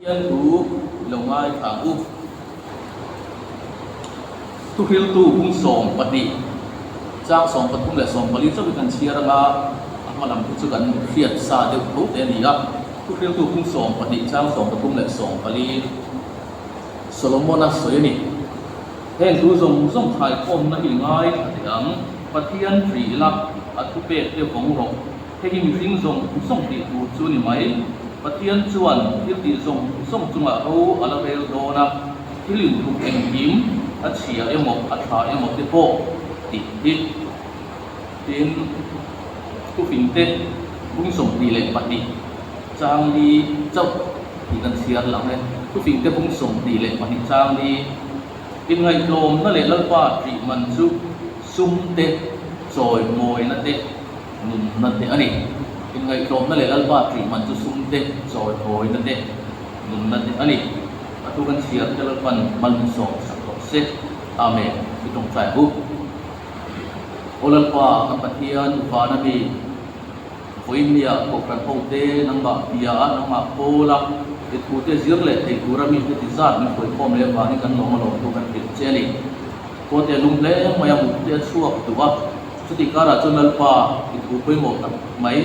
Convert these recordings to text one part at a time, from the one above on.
Pathian thu i lo ngaithla ang u. Thuhriltu bung 12, chang 13 leh 14 chauh hi kan chhiar anga a hma lam hi chu kan hriat sa deuh tho te a ni a. Thuhriltu bung 12, chang 13 leh 14 Solomon-a sawi a ni. Heng thu zawng zawng khaikhawmna hi i ngaithla teh ang. Pathian hrih ila a thupek te vawng rawh. Hei hi mihring zawng zawng tih tur chu ni mai. Pathian chuan thil tih zawng zawng chungah ro a la rel dawn a, thil inthup engkim a chhia emaw a tha emaw te pawh tih hi. Tin, thufingte bung 22 chang li chauh tih kan chhiar lang e. Thufingte bung 22 chang li inngaihtlawmna leh Lalpa ṭih man chu sum te, chawimawina te, Nunna te a ni. Inngaihtlawmna leh Lalpa ṭih man chu sum te, chawihawina te, nunna te a ni. A thu kan chhiar te Lalpan mal min sawm sak rawh se. Amen. I tawngtai ang u. Aw Lalpa, kan Pathian, vana mi, vawiinnia Kohhran hote nangmah bia a, nangmah pawl a, i thute zir leh thei tura mi heti zat min hruaikhawm leh avangin kan lawm alawm thu kan hrilh che a ni. Kawte lum hle mai a, mut te a chhuak duh a. Chutih karah chuan Lalpa i thu pawimawh tak mai,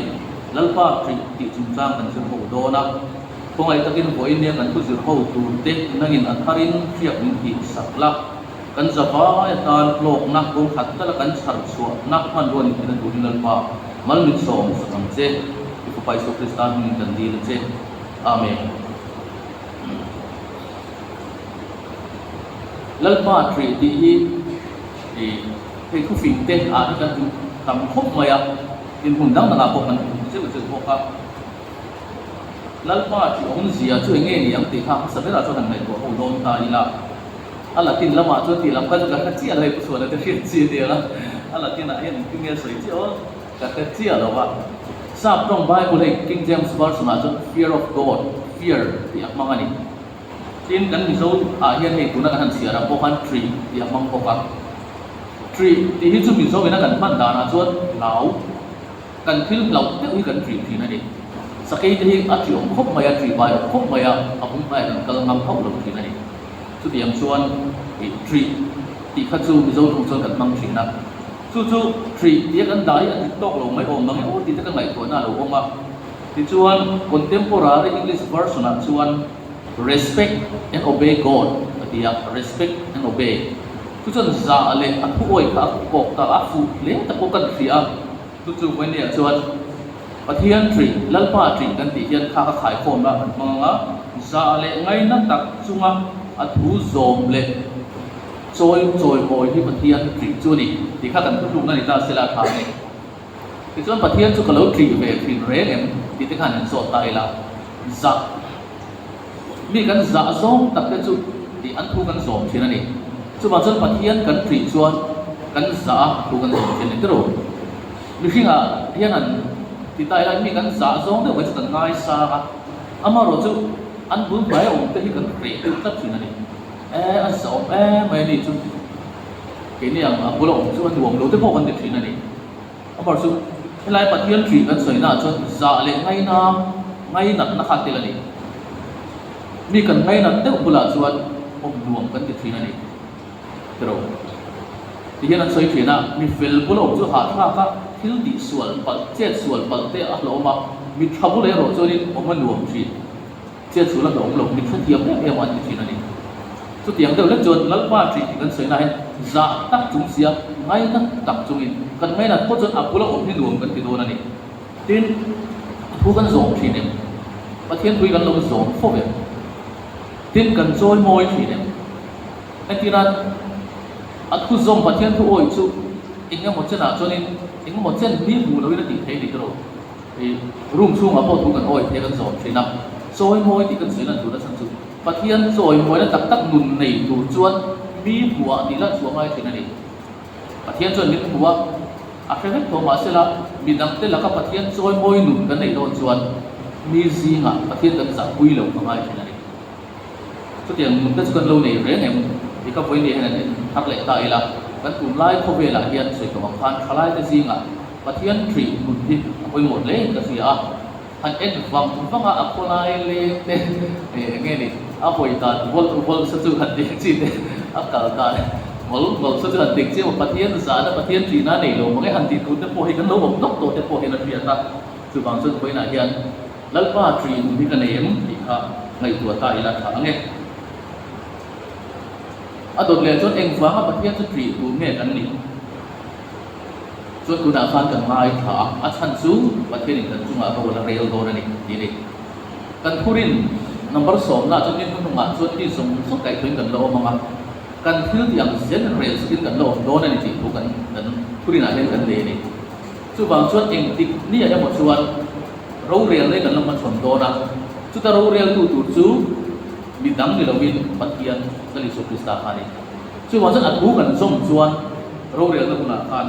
Lalpa ṭih tih chungchang kan zir ho dawn a. Khawngaih takin vawiin nia kan thu zir ho tur te nangin a tharin hriak min tih sak la. Kan zavai atan hlawkna kawng khat tala kan chhar chhuahna hmanrua ni theihna turin Lalpa mal min sawm sak ang che. I Fapa Isua Krista hmingin kan dil a che. Amen. Lalpa ṭih tih hi i. Hei thufing te ah hi kan hmu tam khawp mai a, tin hmun dang dangah pawh kan hmu zeuh zeuh bawk a. Lalpa chi awmzia chu eng nge ni ang tih kha hmasa berah chuan han ngaihtuah ho dawn ta ila. A Latin lamah chuan tih lam kha chu ka hre chiah lo hei Pu Suana te hriat chi a nia. A Latin ah hian engtin nge sawi chiah aw ka hre chiah lo va. Sap tawng Bible hei King James Version ah chuan fear of God, fear tih a hmang a ni. Tin, kan Mizo ah hian hei tuna kan han chhiar ang pawh khan ṭih tih a hmang bawk a. Ṭih tih hi chu Mizo ina kan hman danah chuan hlau, kan thil hlauh deuh hi kan ṭih ṭhin a ni. Sakei te hi a ṭih awm khawp mai a, ṭih bai awm khawp mai a, a bung hnaiah kan kal ngam hauh lo ṭhin a ni. Chutiang chuan ih ṭih tih kha chu Mizo ṭawng chuan kan hmang ṭhin a. Chu chu ṭih tia kan dah hi a dik tawk lo mai awm mang e aw tih te ka ngaihtuahna a lo awm a. Tichuan Contemporary English Version ah chuan Respect and obey God a ti a, respect and obey. Chu chuan zah leh a thu awih kha a kawk ta a, fuh hle tak pawh kan hria a. Chu chu vawinia chuan Pathian ṭih, Lalpa ṭih kan tih hian kha ka khaikhawmna kan hmang ang a, zah leh ngaina tak chunga a thu zawm leh chawi chawimawi hi Pathian ṭih chu a ni tih kha kan thutlukna ni ta sela a tha a ni. Tichuan Pathian chu ka lo ṭih ve thin reng em tih te khan in zawt ta ila, zah mi kan zah zawng tak te chu tih an thu kan zawm thin a ni. Chuvang chuan Pathian kan ṭih chuan kan zah a thu kan zawm thin a ni tiraw? Mihringah hian an ti ta ila mi kan zah zawng deuh mai chu kan ngaisang a, amaherawh chu an bul hmai a awm te hi kan hreh deuh tlat thin a ni. E a zah awm em mai a ni chu. Keini ang a bula awm chu a nuam lo te pawh kan ti thin a ni. Amar chu helai Pathian ṭih kan sawi naah chuan zah leh ngaina ngainatna kha tel a ni. Mi kan ngainat deuh bulah chuan awm nuam kan ti thin a ni. Tiro. Ti hian an sawi thin a, mi fel bula awm chu hahthlak a, thil tih sual palh, chet sual palh te a hlawm a, mi tha bula erawh chuanin awm a nuam thin. Chet sual a hlawm lo, min hrethiam em em a an ti thin a ni. Chutiang deuh lek chuan Lalpa ṭih tih kan sawi nahin zah tak chung sia ngaina tak chungin kan ngainat pawh chuan a bula awm hi nuam kan ti dawn a ni. Tin, thu kan zawm thin em? Pathian thui kan lo zawm fo em? Tin, kan chawi mawi thin em? Entirah, a thu zawm Pathian thu awih chu eng emaw chenah chuanin eng emaw chen mi hmuh loin a tih thei a ni tiraw? I room chhungah pawh thu kan awi thei kan zawm thin a, chawi mawi tih kan sawi lan tur a chhan chu Pathian chawi mawina tak tak nun nei tur chuan mi hmuhah tih lan chhuah ngai thin a ni. Pathian chuan min hmu a, a hre vek tawh mahsela midangte laka Pathian chawi mawi nun kan neih dawn chuan mi zingah Pathian kan zahpui lo a ngai thin a ni. Chutiang nun te chu kan lo nei reng em? Ti kha vawiin hian an en thar leh ta ila, kan tunlai khawvelah hian sawi tawh ang khan thalaite zingah Pathian ṭih nun hi a pawimawh hle in ka hria a. Han en vang vang a, a khawlai leng te eng nge ni, a hawi dan vawlh vawlh sa chu han tih chi te, a kal dan vawlh vawlh sa chu han tih chi emaw Pathian zahna Pathian ṭihna a nei lo mang e han tih tur te pawh hi kan lo awm nawk tawh te pawh hian a hriat a. Chuvang chuan vawiinah hian Lalpa ṭih nun hi ka nei em tih kha ngaihtuah ta ila tha ang e. A dawt leh chuan engvanga Pathian chu ṭih tur nge kan nih? Chuan tunah khan kan ngaithla a, a chhan chu Pathianin kan chungah ro la rel dawn a ni tih a ni. Kan thurin number sawmna chuan ni hnuhnungah chuan mi zawng zawng kaihthawhin kan la awm ang a, kan thil tih ang zel rel sakin kan la awm dawn a ni tih thu kan kan thurinah hian kan nei a ni. Chuvang chuan engtik nia emaw chuan rorel nei kan la hmachhawn dawn a, chuta roreltu tur chu mi dang ni lovin Pathian Lal Isua Krista kha a ni. Chuvang chuan a thu kan zawm chuan rorelna hunah khan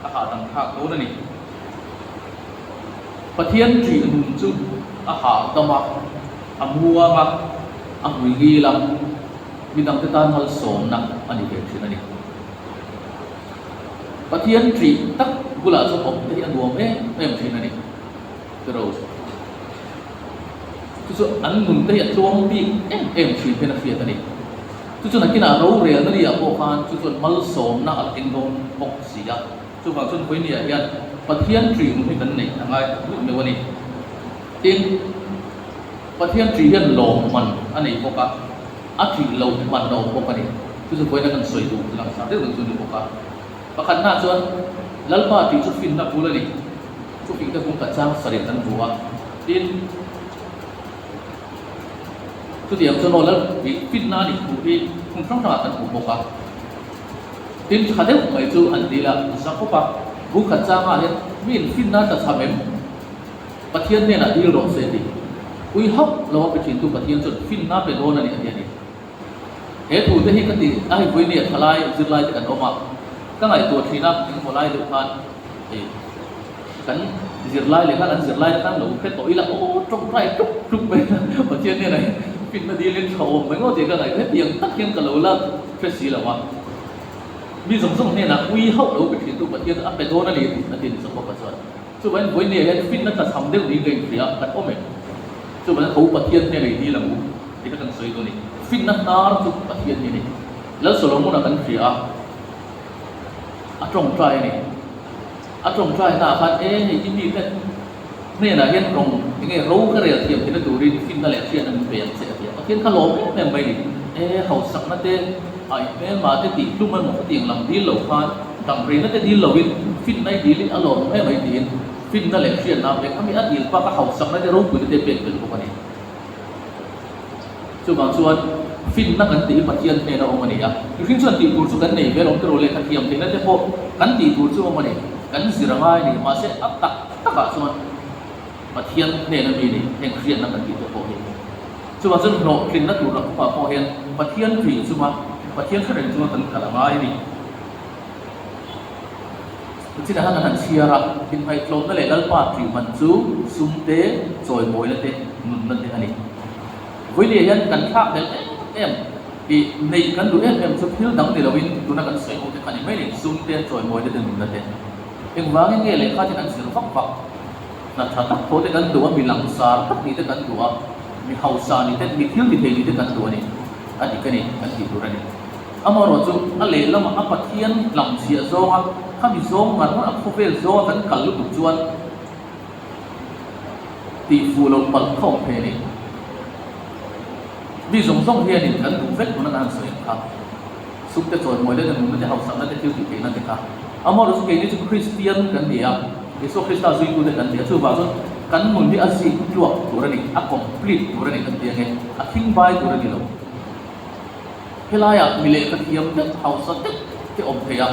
a hahdam thlak dawn a ni. Pathian ṭih nun chu a hahdam a, a muang a, a hmui ngil a, midangte tan malsawmna a ni ve ṭhin a ni. Pathian ṭih tak bulah chuan awm te hi a nuam em em ṭhin a ni. Tiro. Chu chu an nun te hi a tluang bik em em ṭhin hian a hriat a ni. Chu chu nakinah rorelna ni ah pawh khan chu chuan malsawmna a la eng dawn bawk si a. Chuvang chuan vawinia hian Pathian ṭih nun hi kan neih a ngai tak luh meuh a ni. Tin, Pathian ṭih hian lawmman a nei bawk a, a ṭih loh man a awm bawk a ni. Chu chu vawiina kan sawi duh langsar deuh deuh chu a ni bawk a. Pakhatna chuan Lalpa ṭih chu finna bul a ni. Chu fingte kung ka chang sarih kan hmu a. Tin. Chutiang chuan aw lal ih finna a nih thu hi hmun hrang hrangah kan hmu bawk a. Tin tha deuh mai chu an dil a, Jakob a bu khat changah hian mi in finna a tlachham em? Pathian hnenah dil rawh se tih. Ui hauh lo a pe thintu Pathian chuan finna pe dawn a ni a ti a ni. He thu te hi ka ti a hei vawiin a thalai zirlai te kan awm a, ka ngaihtuah thin a engemaw lai deuh khan ih kan zirlai leh kha kan zirlai te khan lo hre tawh ila aw tawngtai tuk tuk mai a Pathian hnenah hian finna dilin tha awm mai ngawt tih ka ngaihtuah hetiang tak hian ka lo la hre si lo a, mi zawng zawng hnenah ui hauh lo pe thin tu Pathian a pe dawn a ni tih a ti ni Jakob-a chuan. Chuvangin vawinia hian finna tlachham deuh niin ka inhria a, kan awm em? Chuvangin tho Pathian hnena i dil ang u tih kha kan sawi dawn a ni. Finna hnar chu Pathian hi a ni. Lal Solomon-a kan hria a, a tawngtai a ni. A tawngtai hnaah khan e hei i mite hnenah hian rawng eng nge ro ka rel thiam theihna turin finna leh hriatna min pe ang che a ti a. Pathian kha lawm em em mai a ni. E hausakna te, a inhmelma te tih hlum emaw khatiang lam dil lo khan Damreina te dil loin finna i dilin a lawm em mai tiin finna leh hriatna a pek a mi a dil bak a hausakna te ropuina te pek belh bawk a ni. Chuvang chuan finna kan tih hi Pathian hnena awm a ni a, mihring chuan tih tur chu kan nei ve lo tiraw lehkha thiam theihna te pawh kan tih tur chu awm a ni, kan zir a ngai a ni, mahse a tak takah chuan Pathian hnena mi ni heng hriatna kan tih te pawh hi. Chuvang chuan hlawhtlinna tur lam kawngah pawh hian Pathian ṭih chunga Pathian hre reng chunga kan kal a ngai a ni. Chinah khan kan han chhiar a, inhmaihtlawmna leh Lalpa ṭih man chu sum te, chawimawina te, nunna te a ni. Vawilia hian kan thlak hlel em em tih neih kan duh em em chu thil dang ni loin tuna kan sawi ho te kha ni mai a ni, sum te, chawimawina te, nunna te. Engvangin nge lehkha te kan zir vak vak? Hna tha tak tho te kan duh a, mi langsar tak nih te kan duh a, mi hausa nih te, mi thil ti thei nih te kan duh a ni. A dik a ni, kan tih tur a ni. Amaherawh chu a lehlamah a Pathian lam chhiah zawnga khami zawng ngar ngar a khawvel zawnga kan kal lutuk chuan tih fuh loh palh kha awm thei a ni. Mi zawng zawng hianin kan duh vek tuna kan han sawi ang kha. Sum te chawimawi te nunna te hausakna te thil tih theihna te kha. Amaherawh chu keini chu Kristian kan ni a, Isua Krista zuitute kan ni a, chuvang chuan kan nun hi a zik tluak tur a ni, a complete tur a ni kan ti ange, a thingbai tur a ni lo. Helaiah mi lehkha thiam deuh, hausa deuh te awm thei a,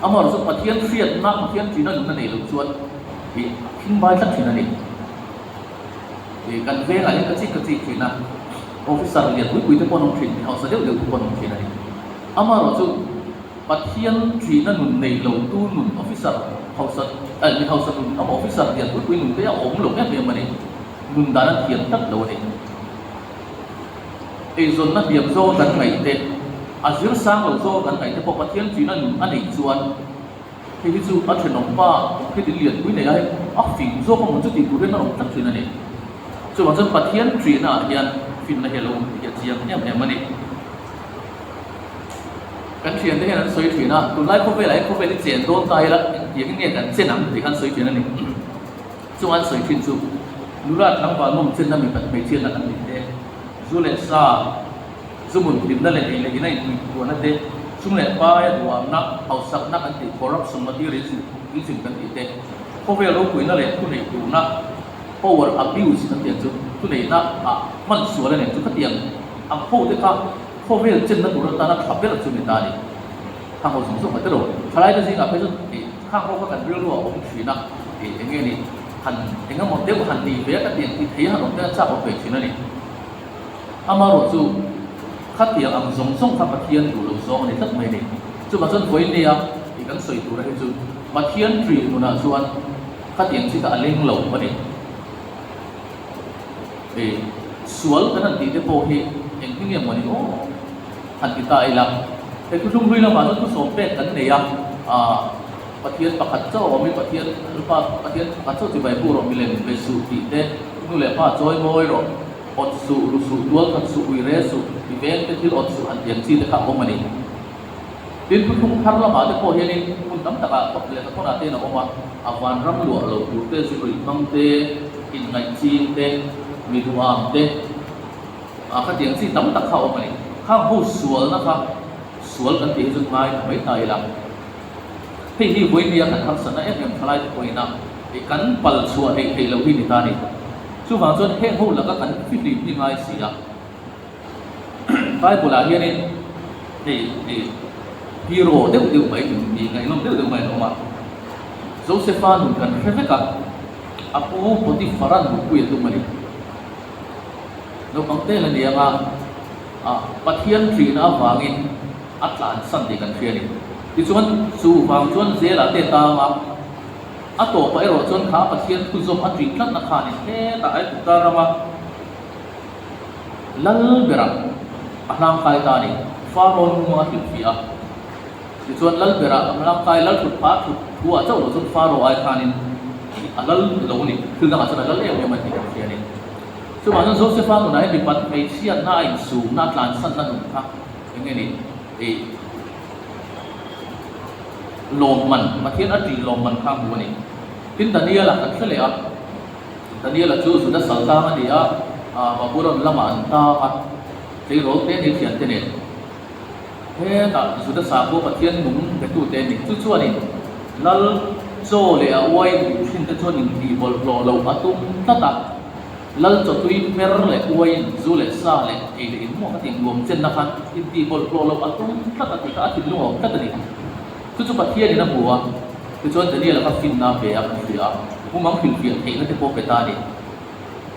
amaherawh chu Pathian hriatna, Pathian ṭihna nunna nei lo chuan ih a khingbai tlat ṭhin a ni. Ih kan vengah hian ka chik ka chik ṭhin a, officer lian pui pui te pawh an awm ṭhin, mi hausa deuh deuh te pawh an awm ṭhin a ni. Amaherawh chu Pathian ṭihna nun nei lo tu nun officer hausa eh mi hausa nun emaw officer lian pui pui nun te a awm lo em em a ni, nun dan a thiam tlat lo a ni. Eizawnna hliam zawng kan ngaih te, a zir sang lo zawng kan ngaih te pawh Pathian ṭihna nun a neih chuan Hei hi chu a thenawm pa kawngkhet in lianpui nei a hei a fing zawk a maw chu tih tur hian a rawn tlat thin a ni. Chuvang chuan Pathian ṭihna ah hian finna hi a lo awm tih hi a chiang em em a ni. Kan thiante hian an sawi thin a, tunlai khawvelah hian khawvel hi chen dawn ta ila engtiangin nge kan chen ang tih kha an sawi thin a ni. Chung an sawi thin chu nula tlangval nawm chenna mipat hmeichhiatna kan nih te, zu leh sa, zu mun hlimna leh ei leh ina intuihpuahna te, sum leh paia duhamna, hausakna kan tih, corruption, materialism kan tih te, khawvel ropuina leh thuneih duhna, power abuse kan tih ang chu, thuneihna ah hman sual a nen chu khatiang ang ho te kha khawvel chenna tur atana tha ber chu ni ta a ni. Khang ho zawng zawng a tilo. Thalaite zingah phei chuan ih khang ho kha kan rilru a awm thin a, ih eng nge ni han eng emaw deuh han ni ve a ka tiang tih thei a han awm te a chak awm ve thin a ni. Amaherawh chu khatiang ang zawng zawng kha Pathian duh lo zawng a ni tlat mai a ni. Chuvang chuan vawinia ih kan sawi tura hi chu Pathian ṭih nunah chuan Khatiang chi kha a leng lo a ni. Ih, sual kan han tih te pawh hi engtin nge maw ni aw han ti ta ila. Hei thuthlung hlui lamah chuan thusawm pek kan nei a, ah Pathian pakhat chauh a awm i, Pathian Lalpa Pathian pakhat chauh chibai bu rawh, milem ve suh tih te, nu leh pa chawi mawi rawh, awt suh, ru suh, tual khat suh, ui re suh, i veng te thil awt suh han ti ang chi te kha a awm a ni. Tin, thuthlung thar lamah te pawh hianin hmun tam takah khawp leh khawnah te in a awm a, a vanram luah lo tur te, zu ruih hmang te, inngaih ching te, mi duham te, ah khatiang chi tam tak kha a awm a ni. Khang ho sualna kha sual kan tih hi chu ngai ta mai ta ila. Hei hi vawinia kan harsatna em em thalai te pawhin a kan pal chhuah theih theih loh hi ni ta a ni. Chuvang chuan heng ho laka kan fihlim hi ngai si a. Bible ah hianin hei hei hero deuh deuh mai tih ngaihnawm deuh deuh mai an awm a. Josepha nun kan hre vek a, a pu Potiphar-a'n nupui a tum a ni. Naupang te la ni anga ah Pathian ṭihna avangin a tlansan tih kan hria a ni. Tichuan chuvang chuan Zela te tang a, a tawpah erawh chuan kha Pathian thuzawm a ṭih tlatna khanin hetah Aigupta rama Lal berah a hlangkai ta a ni. Farawn mumang a hrilhfiah a. Tichuan lal berah a hlangkai lal thut pha thut thu ah chauh lo chuan Faraw ai khanin a lal lo a ni. Thil dangah chuan a lal em em a tih kan hria a ni. Chuvang chuan Josepha nunah hian mipat hmeichhiatna a insumna a tlansanna nun kha eng nge ni ih lawmman Pathian a ṭih lawmman kha a hmu a ni. Tin Daniela kan hre leh a. Daniela chu Juda saltang a ni a, Babulon lamah an tang a, tleirawl te ni thiante nen. Hetah Juda sakhua Pathian nung betute ni chu chuanin Lal chaw leh a uai duh thin te chuan intihbawlhhlawh loh a tum tlat a. Lal chaw tui hmer leh uaiin zu leh sa leh ei leh in maw ka tih nuam chenna khan intihbawlhhlawh loh a tum tlat a tih kha a thinlung a awm tlat a ni. Chu chu Pathianin a hmu a, tichuan Daniel-a kha finna a pe a, kan hria a, mumang hrilhfiah theihna te pawh pe ta a ni.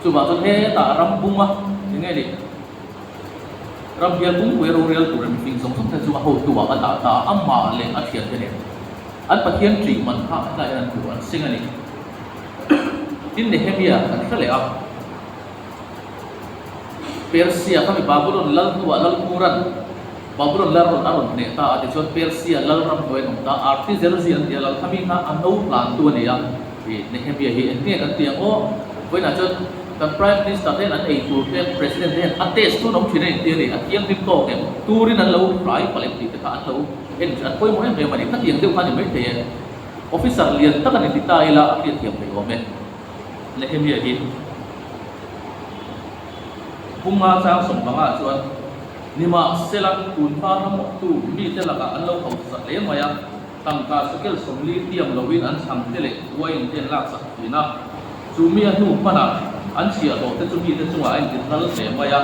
Chuvang chuan hetah ram bung a, eng nge ni, ram bial pumpuia rorel tur leh mifing zawng zawng te chu a hotu-ah a dah ta a, amah leh a thiante nen an Pathian ṭih man kha hetlai hian an hmu, an seng a ni. Tin, Nehemia kan hre leh a, Persia kha mi Babulon lal hnuah lal Kuran, Babulon lal rawn a rawn hneh ta a, tichuan Persia lal ram hnuai an awm ta a, Artaxerxes an ti a, lal kha mi kha a no hlantu a ni a, ih Nehemia hi eng nge kan ti ang aw, vawiinah chuan kan Prime Minister te hian an ei tur te, President te hian a test tun awm thin a inti a ni, a thianghlim tawk em, turin an lo hlai palh em tih te kha an lo en thin, an pawimawh em em a ni, khatiang deuh kha a ni maithei e, Officer lian tak a ni ti ta ila a hriatthiam theih awm e, Nehemia hi Bunga chang sawmpangah chuan. Nimahsela, tunhma ram awktu mite lakah an lo hausa hle mai a, tangka sekel 40 tiam loin an chhangte leh uain te an laksak thin a. Chu mi a hnu hmanah an chhiahhlawh te chu mite chungah a intihlal hle mai a.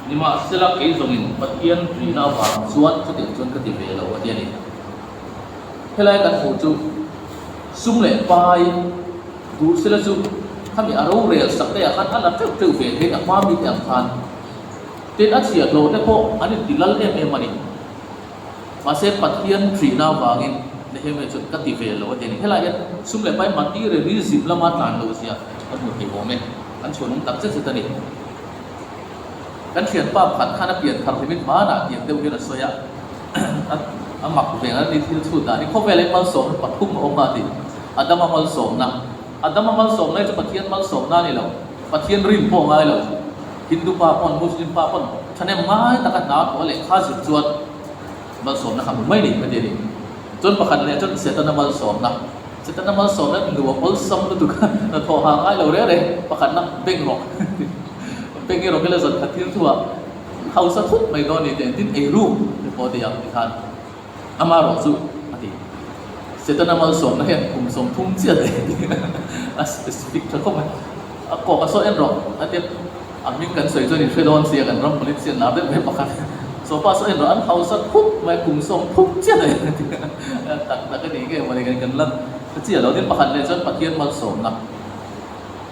Nimahsela, kei zawngin Pathian ṭihna avang chuan chutiang chuan ka ti ve lo a ti a ni. Helai kan hmuh chu sum leh pai duh sela chu khami a rorel sak te ah khan a la teuh teuh ve thei a hma mite ang khan. Tin, a chhiahhlawh te pawh an inti lal em em a ni. Mahse, Pathian ṭihna avangin Nehemia chuan ka ti ve lo a ti a ni. Helai hian sum leh pai materialism lama tlan loh zia kan hmu thei awm e. An chhuanawm tak zet zet a ni. Kan thianpa pakhat khan a pian thar hlimin hmanah tiang deuh hian a sawi a. A mak ve ang a ni thil chhut dan hi. Khawvel hi malsawmna pathum a awm a ti. Adama malsawmna. Adama malsawmna hi chu Pathian malsawmna a ni lo. Pathian rin pawh a ngai lo. Hindu pa pawn Muslim pa pawn thahnem ngai taka hna thawh a lehkha zir chuan malsawmna kha hmu mai ni ka ti a ni. Chuan pakhat leh chuan Setana malsawmna. Setana malsawmna nuam awlsam lutuk a hnathawh ha ngai lo reng reng. Pakhatna bank rawh. Bank erawh hi la zan khat thil thu ah hausa thut mai dawn ni teh tin ei ruk te pawh a ti ang tikhan ama rawh chu a ti. Setana malsawmna hian kum 30 chiah daih a ti a specific tha khawp mai. A kawk a sawi en rawh a tia a hming kan sawi chuan in hre dawn sia kan ram politician lar deuh mai pakhat sawpa sawi en rawh an hausa thut mai kum 30 chiah daih a ti a tak tak a ni nge mawni kan kan la hre chiah lo tin pakhat leh chuan Pathian malsawmna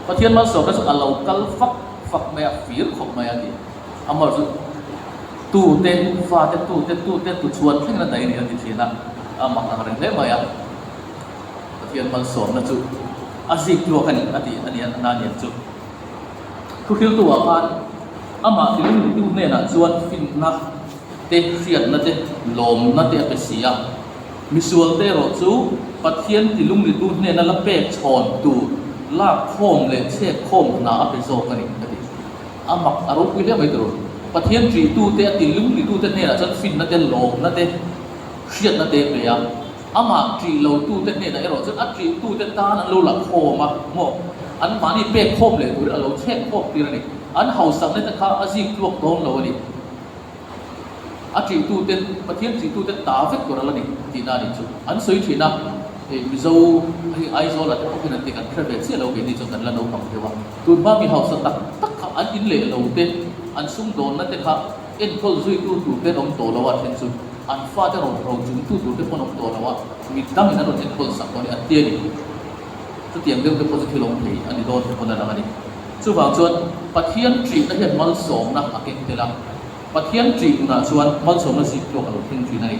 Pathian malsawmna chu a lo kal fak fak mai a fir khawp mai a ti. Amah chu tute fate tute tute tuchhuan thlengin a daih a ni a ti thin a, a mak ang reng hle mai a. Pathian malsawmna chu a zik tluak a ni a ti a ni a Naniel chu. Thuhriltu ah khan amah tilungnitu hnenah chuan finna te, hriatna te, lawmna te a pe si a. Misual te erawh chu Pathian tilungnitu hnena la pek chhawn tur lak khawm leh chhek khawm hna a pe zawk a ni a ti. A mak a ropui hle mai tur. Pathian ṭihtute a tilungnitu te hnenah chuan finna te, lawmna te, hriatna te a pe a. Amah ṭih lotute hnenah erawh chuan a ṭihtute tan an lo la khawm a, maw? Anmahni pek khawm leh turin a lo chhek khawm tir a ni. An hausakna te kha a zik tluak dawn lo a ni. A ṭihtute, Pathian ṭihtute ta vek tur a la ni tihna a nih chu. An sawi ṭhin a, hei Mizo hei Aizawlah te pawh hian an ti kan hre ve chiah lo keini chuan kan la naupang deuh a. Tun hma mi hausa tak tak kha an in leh lo te, an sumdawnna te kha enkawl zuitu tur te an awm tawh lo a, then chu an fate rawn ro chungtu tur te pawh an awm tawh lo a, mi dangin an rawn enkawl sak tawh a ni an ti a ni. Chutiang deuh te pawh chu thil awm thei a ni dawn te pawn a lang a ni. Chuvang chuan Pathian ṭihna hian malsawmna a keng tel a, Pathian ṭih nunah chuan malsawmna zik tluak a lo thleng ṭhin a ni.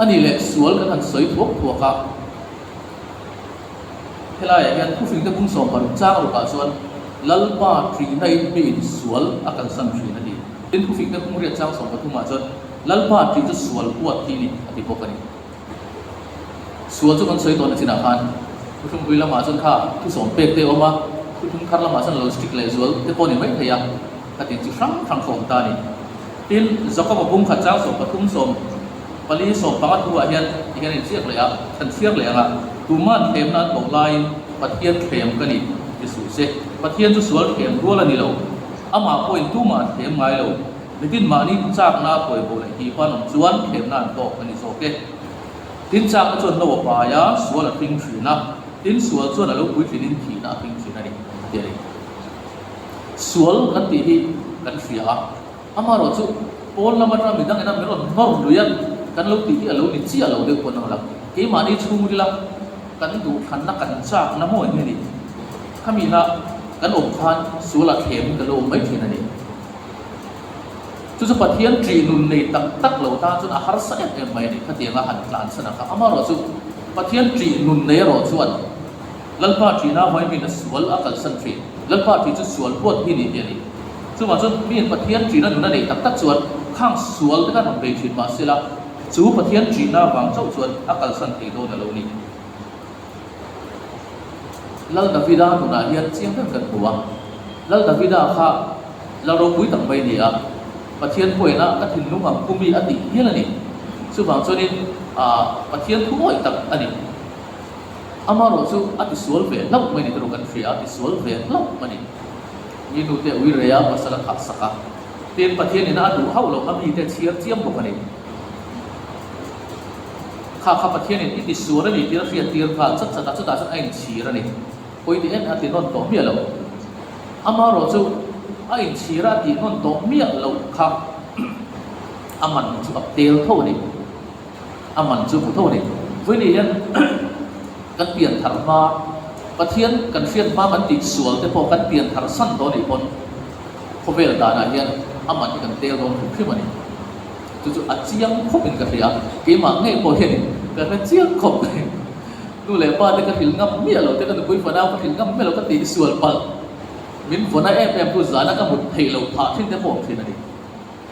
A nih leh sual kan han sawi thuak thuak a, helaiah hian thufingte bung 60 chang rukah chuan Lalpa ṭihna in mi in sual a kalsan ṭhin a ti. Tin, thufingte bung riat chang 13 ah chuan Lalpa ṭih chu sual huat hi ni a ti bawk a ni. Sual chu kan sawi tawhna chinah khan thuthlungpui lamah chuan kha thusawm pek te a awm a, thuthlung thar lamah chuan lo strict leh zual te pawh a ni mai thei a, khatiang chi hrang hrang kha a awm ta a ni. Tin, Jakob-a bung khat chang 13 14 15 thu ah hian ti hian a inziak leh a, kan chhiar leh ang a, Tuman thlemna an tawh laiin Pathian thlem ka ni ti suh se, Pathian chu sual thlem rual a ni lo, amah pawhin tumah a thlem ngai lo. Nitin mahni chakna a kawi bo leh hi pan awm chuan thlemna an tawk a ni zawk e. Tin chakna chuan no a pai a, sual a hring thin a, tin sual chuan a lo puitlinin thihna a hring thin a ni, a ti a ni. Sual kan tih hi kan hria a, amaherawh chu pawn lam atanga midang ina min rawn nawr lui a, kan lo tih hi a lo ni chiah lo deuh pawn ang lang. Keimahni chhungrila kan duhthlanna kan chakna maw eng nge ni? Khami na kan awm khan sual a thlem ka lo awm mai thin a ni. Chu chu Pathian ṭih nun nei tak tak lo tan chuan a harsa em em mai a ni. Khatianga han tlansan ang kha. Amaherawh chu Pathian ṭih nun nei erawh chuan Lalpa ṭihna vawimin a sual a kalsan ṭhin. Lalpa ṭih chu sual huat hi ni tih a ni. Chuvang chuan miin Pathian ṭihna nun a neih tak tak chuan khang sual te khan rawn bei ṭhin mahsela chu Pathian ṭihna vang chauh chuan a kalsan thei dawn a lo ni. Lal Davida nunah hian chiang ber kan hmu a. Lal Davida kha lal ropui tak mai a ni a, Pathian pawina ka thinlung ang pu mi a tih hial a ni. Chuvang chuanin ah Pathian thu awih tak a ni. Amaherawh chu a tisual ve hlauh mai ni te ru kan hria a, a tisual ve hlauh a ni. Mi nute ui rei a, pasal a thah sak a. Tin, Pathianin a duh hauh loh a mite chhiar chiam bawk a ni. Kha kha Pathianin i tisual a ni tih a hriat tir nghal chat chat a, chutah chuan a inchhir a ni. Pawi ti em a ti nawn tawh miah lo. Amaherawh chu a inchhir a, a tih nawn tawh miah loh kha a man chu a tel tho a ni. A man chu hmu tho a ni. Vawiin hian kan pian thar hma, Pathian kan hriat hma kan tihsual te pawh kan pian thar san tawh a nih pawn khawvel danah hian a man hi kan tel dawn hrim hrim a ni. Chu chu a chiang khawp in ka hria, keimah ngei pawh hian ka hre chiang khawp mai. Nu leh pa te ka hrilh ngam miah lo te, ka nupui fanau ka hrilh ngam miah lo, ka tih sual palh. Min vawna em em chu zana ka mut theih loh phah thin te pawh awm thin a ni.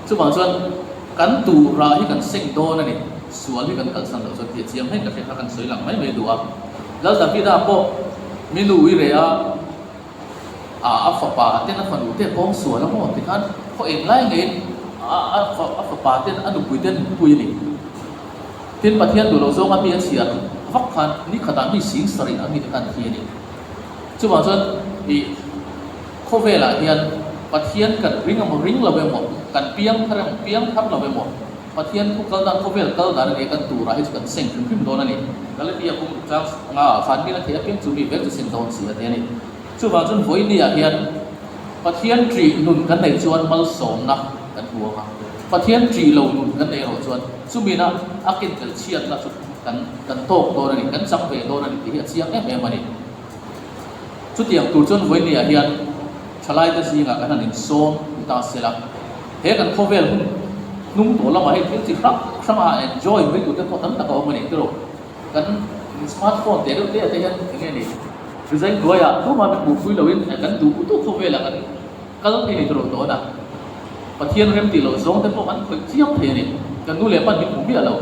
Chuvang chuan. kan tuh rah hi kan seng dawn a ni. Sual hi kan kalsan loh chuan tih a chiang heng ka hria kha kan sawi lang mai mai duh a. Lal Davida pawh mi nu i reh a, a a fapa ten a fanu te pawng sual a maw ti khan khaw eng lai ngeiin a a a fapa ten a nupui ten nupui a ni. Tin Pathian duh loh zawnga mi a chhiar vak khan ni khatah mi sing sarih a mi te khan thi a ni. Chuvang chuan ih khawvelah hian Pathian kan ring emaw ring lo emaw, kan piang thar emaw piang thar lo emaw, Pathian thu kal dan khawvel kal dan a nia kan turah hi chu kan seng hrim hrim dawn a ni. Galatia bung chang nga ah khan mila thei apiang chu mi vek chu seng dawn si a ti a ni. Chuvang chuan vawiini ah hian Pathian ṭih nun kan neih chuan malsawmna kan hmu ang a, Pathian ṭih lo nun kan neih erawh chuan chumina a ken tel chhiatna chu kan kan tawk dawn a ni, kan chang ve dawn a ni tih hi a chiang em em a ni. Chutiang tur chuan vawiini ah hian Thalaite zingah kan han insawm ti ta se la, he kan khawvel hun hnung tawh lamah hei thil chi hrang hranga enjoy mai tur te pawh tam tak a awm a ni tiraw. Kan smartphone teh deuh te ah te hian eng nge ni design hnuaiah tumah min hmuhpui loin kan duh duh khawvelah kan kal thei ni tiraw tawn a. Pathian rem tih loh zawng te pawh kan khawih chiang thei a ni. Kan nu leh pan min hmu miah lo.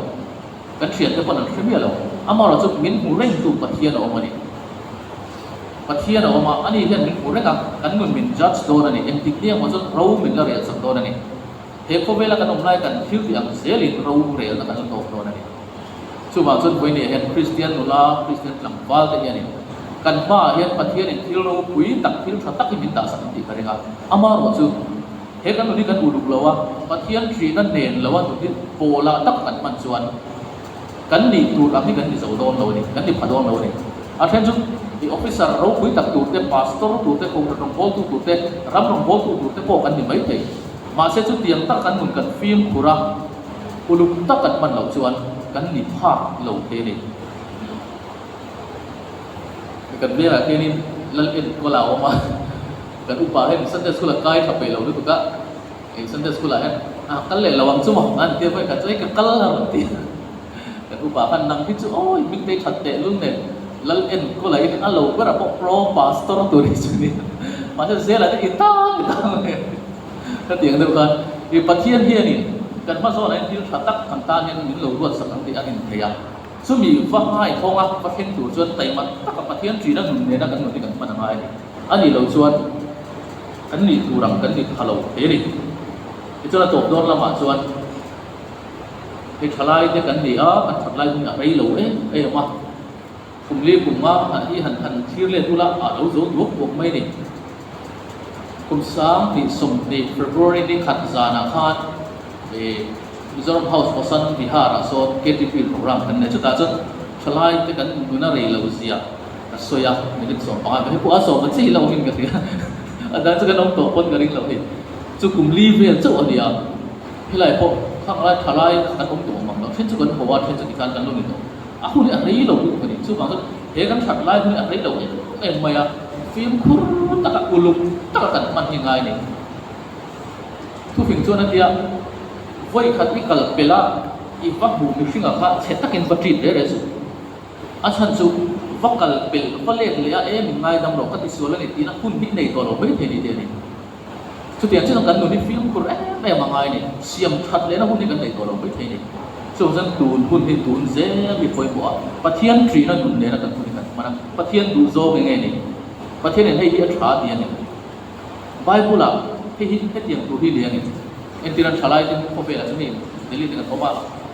Kan thiante pawn an hre miah lo. Amaherawhchu min hmu rengtu Pathian a awm a ni. Pathian a awm a, ani hian min hmu reng a, kan nun min judge dawn a ni. Engtik ni emaw chuan ro min la rel chak dawn a ni. He khawvela kan awm lai kan thil tih ang zelin ro relna kan la tawk dawn a ni. Chuvang chuan vawinia hian Kristian nula, Kristian tlangval te hianin kan hmaah hian Pathianin thil ropui tak, thil tha tak hi min dahsak ang tih ka ring a. Amaherawhchu. He kan nun hi kan uluk lo a, Pathian hrihna nen lo a nun hi pawlah tak kan hman chuan kan nih tur ang hi kan ni zo dawn lo a ni, kan ni pha dawn lo a ni. A then chu i officer ropui tak tur te, pastor tur te, kohhran rawngbawltu tur te, ram rawngbawltu tur te pawh kan ni mai thei. Mahse chutiang tak kan nun kan fimkhur a, uluk tak kan hman loh chuan kan ni phak lo thei a ni. Kan velah hianin Lal enkawl a awm a. Kan upa hian Sunday school a kai tha peih lo lutuk a, eng Sunday school ah hian a kal leh lo ang chu maw an tia vawi khat chu hei ka kal a rawn ti a, kan upa khan nang hi chu awi hming te that teh lul nen Lal enkawl ah hian a lo ber ah pawh pro pastor tur hi chu nia mahse zel ah hian i tang i tang mai a ti khatiang deuh khan i Pathian hianin kan hma zawnah hian thil tha tak kan tan hian min lo ruat sak ang tih a inthei a. Chumi va ngai hawnga va thleng tur chuan taima taka Pathian ṭihna nun nena kan nun hi kan hman a ngai a ni. A nih loh chuan kan nih tur ang kan ni pha lo thei a ni. Tichuan a tawp dawn lamah chuan hei thalai te kan ni a, kan that lai hun hi a rei lo em em a, kum li kum nga han hi han han thlir let ula a lo zo duak duak mai a ni. Kum 2020 February ni khat zanah khan ih Mizoram House Vasant Vihar ah sawn KTP program kan nei chutah chuan thalai te kan nun a rei lo zia ka sawi a, minute 15 vel hi pawh a sawm a chi lo awmin ka hria a dan chu kan awm tawh pawn ka ring lo hei chu kum li vel chauh a ni a, helai pawh khang lai thalai kan awm tawh mang lo then chu kan haw a then chu tikhan kan lo ni tawh a hun hi a rei lo lutuk a ni chuvang chuan he kan that lai hun hi a rei lo em em mai a fimkhur taka uluk taka kan hman hi ngai a ni. Thufing chuan a tia, Vawi khat i kal pel a, i va hmuh mihringa kha chhe takin va treat reh reh suh. A chhan chu va kal pel va let leh a e min ngaidam rawh ka tisual a ni tiin a hun hi i nei tawh lo mai thei ni te a ni. Chutiang chuan kan nun hi fimkhur em em a ngai a ni. Siam that lehna hun hi kan nei tawh lo mai thei a ni. Chuvang chuan tun hun hi tun zel hi pawimawh a, Pathian ṭihna nun nena kan hun hi kan hman a, Pathian duhzawng eng nge ni? Pathianin hei hi a ṭha ti a ni. Bible-ah hei hi hetiang tur hi lianin entir an thalai te khawvelah chuan hei Delhi te kan awm a,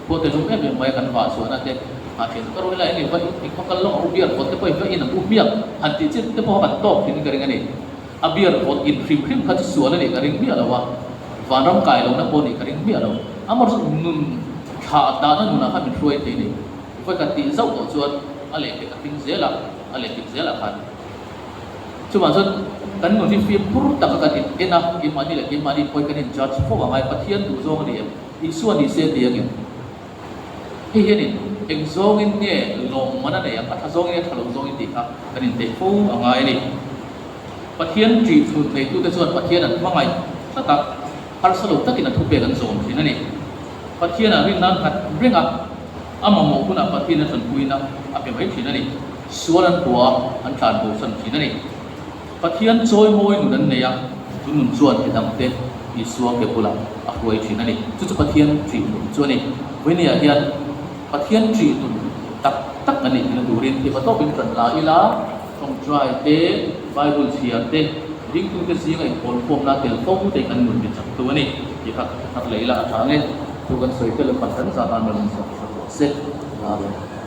khua te lum em em mai a kan vah chhuahna te ah thian ka ruai lai a ni va in khaw kal lawk a u beer vawt te pawh in va in ang u hmiak han tih chiat te pawh kha kan tawk thin ka ring a ni. A beer vawt in hrim hrim kha chu sual a nih ka ring miah lo a, vanram kai lohna pawh a nih ka ring miah lo. Amaherawhchu nun thlah dahna nunah khan min hruai thei a ni. Vawi khat tih zauh tawh chuan a lehpek a hring zel a, a lehpek zelah khan. Chuvang chuan kan nun hi fimkhur taka kan in en a, keimahni leh keimahni pawhin kan in judge fo ang a, Pathian duh zawng a ni em? Isua ni se ti angin. Hei hianin eng zawngin nge lawmman a nei ang, a tha zawngin nge tha lo zawngin tih kha kan in teh fo a ngai a ni. Pathian ṭih chhun neitute chuan Pathian an hmangaih tlat a, harsa lo takin a thupek an zawm thin a ni. Pathianah rinna an nghat reng a, a mamawh hunah Pathian a ṭanpuina a pe mai thin a ni. Sual an hua a, an tlan bo san thin a ni. Pathian chawimawi nun an nei a, chu nun chuan mi dangte Isua ke bulah a hruai thin a ni. Chu chu Pathian ṭih nun chu a ni. Vawinia hian Pathian ṭih nun tak tak a nih tina turin tiva tawpin ṭan la ila, ṭawngṭai te, Bible chhiar te, ringtute zinga inpawlkhawmna tel fo te kan nun ti chaktu a ni tih kha ka hre thar leh ila a ṭha ang e. Chu kan sawi tel a, Pathian zah tan rawn insawi hre rawh se. Amen.